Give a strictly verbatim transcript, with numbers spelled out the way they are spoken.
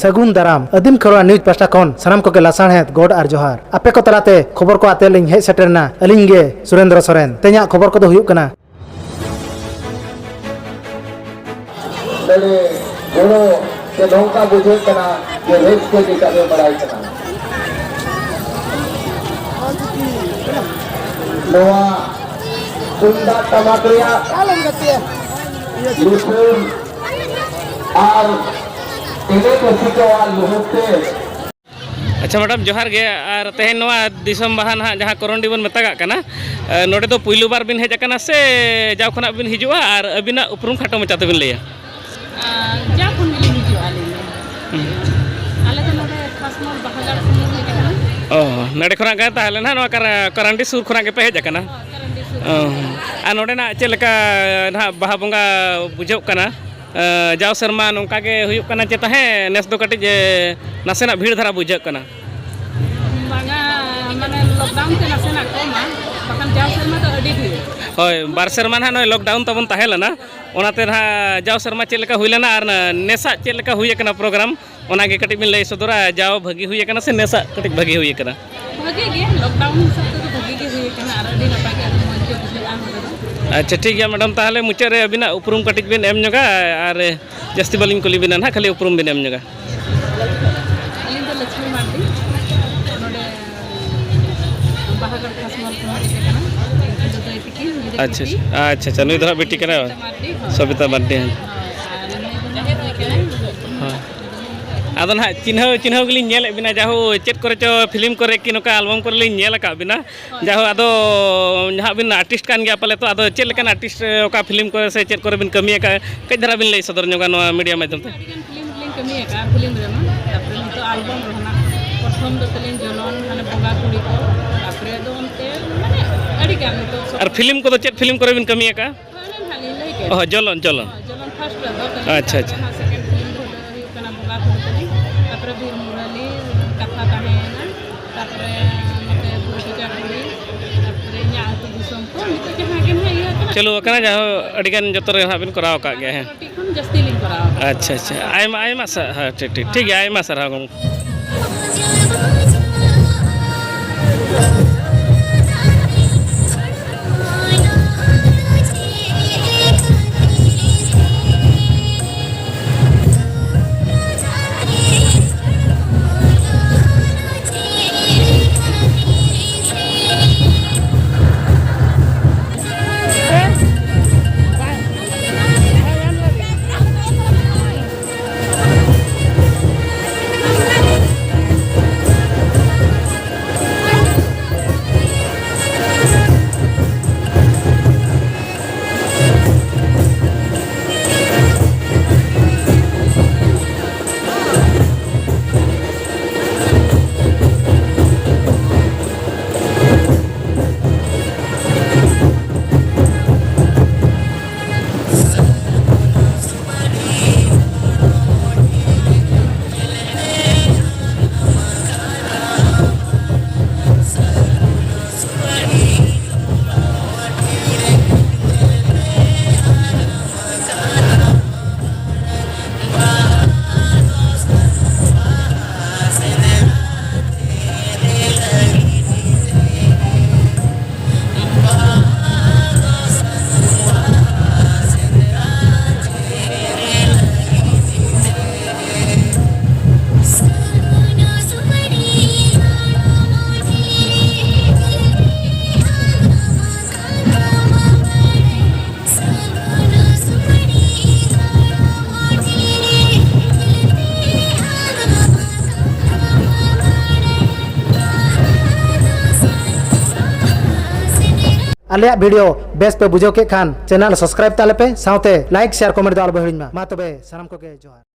ᱥᱟᱹᱜᱩᱱ ᱫᱟᱨᱟᱢ᱾ ᱟᱹᱫᱤᱢ ᱠᱷᱮᱨᱣᱟᱲ ᱱᱤᱭᱩᱡᱽ ᱯᱟᱦᱴᱟ ᱠᱷᱚᱱ ᱥᱟᱱᱟᱢ ᱠᱚᱜᱮ ᱞᱟᱥᱟᱲᱦᱮᱫ ᱜᱚᱰ ᱟᱨ ᱡᱚᱦᱟᱨ᱾ ᱟᱯᱮ ᱠᱚ ᱛᱟᱞᱟᱛᱮ ᱠᱷᱚᱵᱚᱨ ᱠᱚ ᱟᱛᱮ ᱞᱤᱧ ᱦᱮᱡ ᱥᱮᱴᱮᱨ ᱮᱱᱟ ᱟᱹᱞᱤᱧ ᱜᱮ ᱥᱩᱨᱮᱱᱫᱨᱚ ᱥᱚᱨᱮᱱ᱾ ᱛᱮᱦᱮᱧᱟᱜ ᱠᱷᱚᱵᱚᱨ ᱠᱚᱫᱚ ᱦᱩᱭᱩᱜ ᱠᱟᱱᱟ, ᱟᱹᱰᱤ ᱜᱚᱲᱚ ᱥᱮ ᱱᱚᱝᱠᱟ ᱵᱩᱡᱷᱟᱹᱜ ᱠᱟᱱᱟ ᱡᱮ ᱨᱟᱹᱥᱠᱟᱹ ᱜᱮ ᱠᱟᱹᱢᱤ ᱵᱟᱲᱟᱭ ᱠᱟᱱᱟ᱾ ᱱᱚᱣᱟ ᱛᱩᱢᱫᱟᱜ ᱴᱟᱢᱟᱠ ᱨᱮᱭᱟᱜ ᱞᱩᱛᱩᱨ ᱟᱨ ᱮᱱᱮᱡ ᱨᱩᱥᱤᱠᱟᱣᱟᱜ ᱞᱩᱦᱩᱠ ᱛᱮ ᱟᱪᱪᱷᱟ ᱢᱮᱰᱟᱢ, ᱡᱚᱦᱟᱨ ᱜᱮ᱾ ᱟᱨ ᱛᱮᱦᱮᱧ ᱱᱚᱣᱟ ᱫᱤᱥᱚᱢ ᱵᱟᱦᱟ ᱱᱟᱦᱟᱜ ᱡᱟᱦᱟᱸ ᱠᱚᱨᱚᱱᱰᱤ ᱵᱚᱱ ᱢᱮᱛᱟᱜᱟᱜ ᱠᱟᱱᱟ, ᱮ, ᱱᱚᱰᱮ ᱫᱚ ᱯᱩᱭᱞᱩ ᱵᱟᱨ ᱵᱤᱱ ᱦᱮᱡ ᱟᱠᱟᱱᱟ ᱥᱮ ᱡᱟᱣ ᱠᱷᱚᱱᱟᱜ ᱵᱤᱱ ᱦᱤᱡᱩᱜᱼᱟ? ᱟᱨ ᱟᱹᱵᱤᱱᱟᱜ ᱩᱯᱨᱩᱢ ᱠᱷᱟᱴᱚ ᱢᱟᱪᱷᱟ ᱛᱮᱵᱤᱱ ᱞᱟᱹᱭᱟ᱾ ᱟᱨ ᱡᱟᱣ ᱠᱷᱚᱱ ᱜᱮᱞᱤᱧ ᱦᱤᱡᱩᱜᱼᱟ ᱟᱹᱞᱤᱧ ᱫᱚ᱾ ᱦᱩᱸ᱾ ᱟᱞᱮ ᱫᱚ ᱱᱚᱰᱮ ᱠᱷᱟᱥᱢᱚᱞ ᱵᱟᱦᱟᱜᱟᱲ ᱠᱷᱚᱱ ᱞᱤᱧ ᱦᱮᱡ ᱟᱠᱟᱱᱟ᱾ ᱚ, ᱱᱚᱰᱮ ᱠᱷᱚᱱᱟᱜ ᱜᱮ ᱛᱟᱦᱚᱞᱮ ᱱᱟᱦᱟᱜ ᱱᱚᱣᱟ ᱠᱟᱨᱟ-, ᱠᱟᱨᱟᱱᱰᱤ ᱥᱩᱨ ᱠᱷᱚᱱᱟᱜ ᱜᱮᱯᱮ ᱦᱮᱡ ᱟᱠᱟᱱᱟ? ᱦᱳᱭ, ᱠᱟᱨᱟᱱᱰᱤ ᱥᱩᱨ ᱚ, ᱠᱷᱚᱱ᱾ ᱟᱨ ᱱᱚᱰᱮᱱᱟᱜ ᱪᱮᱫ ᱞᱮᱠᱟ ᱱᱟᱦᱟᱜ ᱵᱟᱦᱟ ᱵᱚᱸᱜᱟ ᱵᱩᱡᱷᱟᱹᱜ ᱠᱟᱱᱟ? ᱮ, ᱡᱟᱣ ᱥᱮᱨᱢᱟ ᱱᱚᱝᱠᱟ ᱜᱮ ᱦᱩᱭᱩᱜ ᱠᱟᱱᱟ ᱪᱮ ᱛᱟᱦᱮᱸ, ᱱᱮᱥ ᱫᱚ ᱠᱟᱹᱴᱤᱡ, ᱮ, ᱱᱟᱥᱮᱱᱟᱜ ᱵᱷᱤᱲ ᱫᱷᱟᱨᱟ ᱵᱩᱡᱷᱟᱹᱜ ᱠᱟᱱᱟ? ᱵᱟᱝᱟ, ᱢᱟᱱᱮ lockdown ᱛᱮ ᱱᱟᱥᱮᱱᱟᱜ ᱠᱚᱢᱟ, ᱵᱟᱠᱷᱟᱱ ᱡᱟᱣ ᱥᱮᱨᱢᱟ ᱫᱚ ᱟᱹᱰᱤ ᱵᱷᱤᱲ᱾ ᱦᱳᱭ, ᱵᱟᱨ ᱥᱮᱨᱢᱟ ᱱᱟᱦᱟᱜ ᱱᱚᱜᱼᱚᱭ lockdown ᱛᱟᱵᱚᱱ ᱛᱟᱦᱮᱸ ᱞᱮᱱᱟ, ᱚᱱᱟᱛᱮ ᱱᱟᱦᱟᱜ ᱡᱟᱣ ᱥᱮᱨᱢᱟ ᱪᱮᱫ ᱞᱮᱠᱟ ᱦᱩᱭ ᱞᱮᱱᱟ ᱟᱨ ᱱᱮᱥᱟᱜ ᱪᱮᱫ ᱞᱮᱠᱟ ᱦᱩᱭ ᱟᱠᱟᱱᱟ program, ᱚᱱᱟᱜᱮ ᱠᱟᱹᱴᱤᱡ ᱵᱤᱱ ᱞᱟᱹᱭ ᱥᱚᱫᱚᱨᱟ, ᱡᱟᱣ ᱵᱷᱟᱹᱜᱤ ᱦᱩᱭ ᱟᱠᱟᱱᱟ ᱥᱮ ᱱᱮᱥᱟᱜ ᱠᱟᱹᱴᱤᱡ ᱵᱷᱟᱹᱜᱤ ᱦᱩᱭ ᱟᱠᱟᱱᱟ? ᱵᱷᱟᱹᱜᱤ ᱜᱮ, lockdown ᱦᱤᱥᱟᱹᱵ ᱛᱮᱫᱚ ᱵᱷᱟᱹᱜᱤ ᱜᱮ ᱦᱩᱭ ᱟᱠᱟᱱᱟ ᱟᱨ ᱟᱹᱰᱤ ᱱᱟᱯᱟᱭ ᱜᱮ, ᱟᱹᱰᱤ ᱢᱚᱡᱽ ᱜᱮ ᱵᱩᱡᱷᱟᱹᱜᱼᱟ ᱱᱚᱰᱮ ᱫᱚ᱾ ᱟᱪᱪᱷᱟ, ᱴᱷᱤᱠ ᱜᱮᱭᱟ ᱢᱮᱰᱟᱢ, ᱛᱟᱦᱚᱞᱮ ᱢᱩᱪᱟᱹᱫ ᱨᱮ ᱟᱹᱵᱤᱱᱟᱜ ᱩᱯᱨᱩᱢ ᱠᱟᱹᱴᱤᱡ ᱵᱤᱱ ᱮᱢ ᱧᱚᱜᱟ, ᱟᱨ ᱡᱟᱹᱥᱛᱤ ᱵᱟᱹᱞᱤᱧ ᱠᱩᱞᱤ ᱵᱤᱱᱟ ᱱᱟᱦᱟᱜ, ᱠᱷᱟᱹᱞᱤ ᱩᱯᱨᱩᱢ ᱵᱤᱱ ᱮᱢ ᱧᱚᱜᱟ᱾ ᱟᱹᱞᱤᱧ ᱫᱚ ᱞᱚᱠᱥᱢᱤ ᱢᱟᱨᱰᱤ, ᱱᱚᱰᱮ ᱵᱟᱦᱟᱜᱟᱲ ᱠᱷᱟᱥᱢᱟᱞ ᱠᱷᱚᱱ ᱦᱮᱡ ᱟᱠᱟᱱᱟ᱾ ᱩᱱᱠᱤᱱ ᱫᱚ ᱫᱟᱹᱭ ᱛᱟᱹᱠᱤᱱ, ᱜᱤᱫᱽᱨᱟᱹ ᱟᱪᱪᱷᱟ, ᱵᱤᱴᱤ᱾ ᱟᱪᱪᱷᱟ, ᱟᱪᱪᱷᱟ, ᱱᱩᱭ ᱫᱚ ᱦᱟᱸᱜ ᱵᱤᱴᱤ ᱠᱟᱱᱟᱭ ᱵᱟᱝ? ᱥᱚᱵᱤᱛᱟ ᱢᱟᱨᱰᱤ, ᱦᱳᱭ᱾ ᱥᱚᱵᱤᱛᱟ ᱢᱟᱨᱰᱤ, ᱦᱮᱸ᱾ ᱦᱳᱭ, ᱟᱨ ᱱᱩᱭ ᱫᱚ ᱱᱟᱦᱟᱜ ᱫᱟᱹᱭ ᱠᱟᱱᱟᱭ᱾ ᱦᱳᱭ᱾ ᱟᱫᱚ ᱱᱟᱦᱟᱜ ᱪᱤᱱᱦᱟᱹᱣ, ᱪᱤᱱᱦᱟᱹᱣ ᱜᱮᱞᱤᱧ ᱧᱮᱞᱮᱫ ᱵᱤᱱᱟ, ᱡᱟᱦᱳ ᱪᱮᱫ ᱠᱚᱨᱮ ᱪᱚ film ᱠᱚᱨᱮ ᱠᱤ ᱱᱚᱝᱠᱟ album ᱠᱚᱨᱮ ᱞᱤᱧ ᱧᱮᱞ ᱟᱠᱟᱫ ᱵᱤᱱᱟ᱾ ᱦᱳᱭ᱾ ᱡᱟᱦᱳ ᱟᱫᱚ ᱱᱟᱦᱟᱜ ᱵᱤᱱ artist ᱠᱟᱱ ᱜᱮᱭᱟ ᱯᱟᱞᱮ, ᱛᱚ ᱟᱫᱚ ᱪᱮᱫ ᱞᱮᱠᱟᱱ artist, ᱚᱠᱟ film ᱠᱚᱨᱮ ᱥᱮ ᱪᱮᱫ ᱠᱚᱨᱮ ᱵᱤᱱ ᱠᱟᱹᱢᱤ ᱟᱠᱟᱫᱼᱟ, ᱠᱟᱹᱡ ᱫᱷᱟᱨᱟ ᱵᱤᱱ ᱞᱟᱹᱭ ᱥᱚᱫᱚᱨ ᱧᱚᱜᱟ ᱱᱚᱣᱟ media ᱢᱟᱫᱽᱫᱷᱚᱢ ᱛᱮ? ᱟᱹᱰᱤᱜᱟᱱ film ᱨᱮᱞᱤᱧ ᱠᱟᱹᱢᱤ ᱟᱠᱟᱫᱼᱟ, film ᱨᱮᱢᱟ᱾ ᱛᱟᱨᱯᱚᱨᱮ ᱱᱤᱛᱚᱜ album ᱨᱮᱦᱚᱸ ᱱᱟᱜ ᱯᱨᱚᱛᱷᱚᱢ ᱫᱚ ᱛᱟᱹᱞᱤᱧ ᱡᱚᱞᱚᱱ, ᱢᱟᱱᱮ ᱵᱚᱸᱜᱟ ᱠᱩᱲᱤ ᱠᱚ, ᱛᱟᱨᱯᱚᱨᱮ ᱫᱚ ᱚᱱᱛᱮ ᱢᱟᱱᱮ ᱟᱹᱰᱤ ᱜᱟᱱ ᱱᱤᱛᱚᱜ ᱥᱚᱵ ᱟᱨ film ᱠᱚᱫᱚ ᱪᱮᱫ film ᱠᱚᱨᱮ ᱵᱤᱱ ᱠᱟᱹᱢᱤ ᱟᱠᱟᱫᱼᱟ? ᱦᱳᱭ, ᱚᱱᱮ ᱱᱟᱦᱟᱜ ᱞᱤᱧ ᱞᱟᱹᱭ ᱠᱮᱫ᱾ ᱚ, ᱡᱚᱞᱚᱱ, ᱡᱚᱞᱚᱱ᱾ ᱦᱳᱭ, ᱡᱚᱞᱚᱱ first ᱨᱮᱫᱚ ᱠᱟᱹᱢᱤ, ᱟᱪᱪᱷᱟ, ᱛᱟᱨᱯᱚᱨᱮ ᱟᱪᱪᱷᱟ᱾ ᱦᱟᱸᱜ second film ᱫᱚ ᱦᱩᱭᱩᱜ ᱠᱟᱱᱟ ᱵᱚᱸᱜᱟ ᱠᱩᱲᱤ ᱛᱟᱹᱞᱤᱧ, ᱛᱟᱨᱯᱚᱨᱮ ᱵᱤᱨ ᱢᱩᱨᱟᱹᱞᱤ, ᱠᱟᱛᱷᱟ ᱛᱟᱦᱮᱸᱭᱮᱱᱟ, ᱛᱟᱨᱯᱚᱨᱮ ᱱᱚᱛᱮ ᱵᱷᱩᱞ ᱵᱩᱡᱟ ᱠᱩᱲᱤ, ᱛᱟᱨᱯᱚᱨᱮ ᱤᱧᱟᱹᱜ ᱟᱹᱛᱩ ᱫᱤᱥᱚᱢ ᱠᱚ, ᱱᱤᱛᱚᱜ ᱡᱟᱦᱟᱸ ᱜᱮ ᱱᱟᱦᱟᱜ ᱤᱭᱟᱹ ᱠᱟᱱᱟ, ᱪᱟᱹᱞᱩ ᱟᱠᱟᱱᱟ, ᱡᱟᱦᱟᱸ ᱟᱹᱰᱤ ᱜᱟᱱ ᱡᱚᱛᱚ ᱨᱮ ᱦᱟᱸᱜ ᱵᱤᱱ ᱠᱚᱨᱟᱣ ᱟᱠᱟᱫ ᱜᱮᱭᱟ᱾ ᱦᱮᱸ᱾ ᱠᱟᱹᱴᱤᱡ ᱠᱷᱚᱱ ᱡᱟᱹᱥᱛᱤ ᱞᱤᱧ ᱠᱚᱨᱟᱣ ᱟᱠᱟᱫᱟ᱾ ᱟᱪᱪᱷᱟ, ᱟᱪᱪᱷᱟ, ᱟᱭᱢᱟ, ᱟᱭᱢᱟ ᱥᱟᱨᱦᱟᱣ᱾ ᱦᱮᱸ, ᱴᱷᱤᱠ, ᱴᱷᱤᱠ, ᱴᱷᱤᱠ ᱜᱮᱭᱟ, ᱟᱭᱢᱟ ᱥᱟᱨᱦᱟᱣ ᱜᱚᱢᱠᱮ᱾ ᱟᱞᱮᱭᱟᱜ video ᱵᱮᱥ ᱯᱮ ᱵᱩᱡᱷᱟᱹᱣ ᱠᱮᱫ ᱠᱷᱟᱱ channel subscribe ᱛᱟᱞᱮ ᱯᱮ, ᱥᱟᱶᱛᱮ like, share, comment ᱫᱚ ᱟᱞᱚ ᱯᱮ ᱦᱤᱲᱤᱧ ᱢᱟ᱾ ᱢᱟ ᱛᱚᱵᱮ ᱥᱟᱱᱟᱢ ᱠᱚᱜᱮ ᱡᱚᱦᱟᱨ᱾